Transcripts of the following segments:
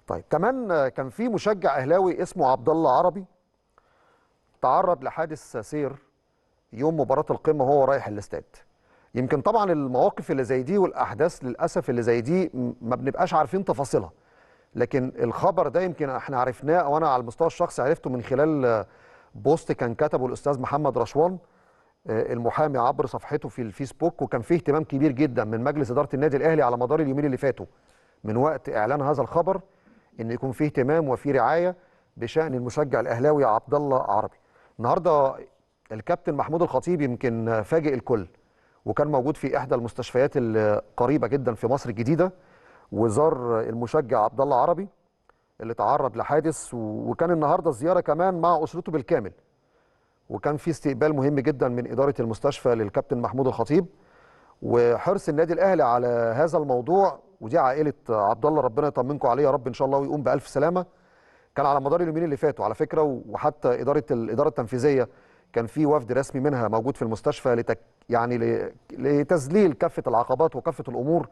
طيب كمان كان في مشجع اهلاوي اسمه عبد الله عربي تعرض لحادث سير يوم مباراة القمه وهو رايح الاستاد. يمكن طبعا المواقف اللي زي دي والاحداث للاسف اللي زي دي ما بنبقاش عارفين تفاصيلها، لكن الخبر ده يمكن احنا عرفناه، او انا على المستوى الشخصي عرفته من خلال بوست كان كتبه الاستاذ محمد رشوان المحامي عبر صفحته في الفيسبوك، وكان فيه اهتمام كبير جدا من مجلس ادارة النادي الاهلي على مدار اليومين اللي فاتوا من وقت اعلان هذا الخبر، ان يكون فيه اهتمام وفيه رعاية بشان المشجع الاهلاوي عبد الله عربي. النهارده الكابتن محمود الخطيب يمكن فاجئ الكل، وكان موجود في احدى المستشفيات القريبة جدا في مصر الجديدة، وزار المشجع عبد الله عربي اللي تعرض لحادث، وكان النهارده الزيارة كمان مع اسرته بالكامل، وكان في استقبال مهم جدا من ادارة المستشفى للكابتن محمود الخطيب، وحرص النادي الاهلي على هذا الموضوع. ودي عائلة عبد الله، ربنا يطمنكم عليه يا رب ان شاء الله ويقوم بالف سلامه. كان على مدار اليومين اللي فاتوا على فكرة، وحتى الادارة التنفيذية كان في وفد رسمي منها موجود في المستشفى يعني لتذليل كافة العقبات وكافة الامور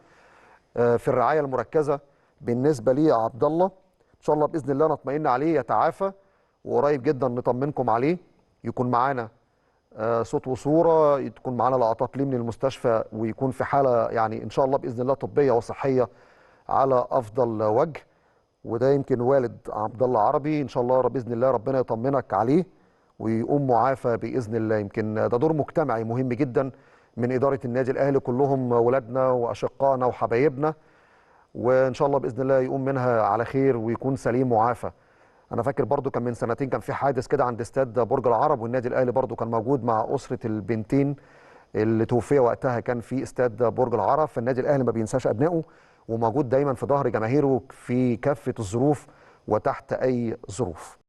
في الرعاية المركزة بالنسبة لعبد الله. ان شاء الله باذن الله نطمئن عليه يتعافى، وقريب جدا نطمنكم عليه، يكون معانا صوت وصوره، تكون معانا لقطات ليه من المستشفى، ويكون في حاله يعني ان شاء الله باذن الله طبية وصحية على افضل وجه. وده يمكن والد عبد الله عربي، ان شاء الله باذن الله ربنا يطمنك عليه ويقوم معافى باذن الله. يمكن ده دور مجتمعي مهم جدا من ادارة النادي الاهلي، كلهم ولادنا واشقائنا وحبايبنا، وان شاء الله باذن الله يقوم منها على خير ويكون سليم وعافى. انا فاكر برضو كان من سنتين كان في حادث كده عند استاد برج العرب، والنادي الاهلي برضو كان موجود مع اسره البنتين اللي توفي وقتها، كان في استاد برج العرب. فالنادي الاهلي ما بينساش ابنائه، وموجود دايما في ظهر جماهيره في كافة الظروف وتحت اي ظروف.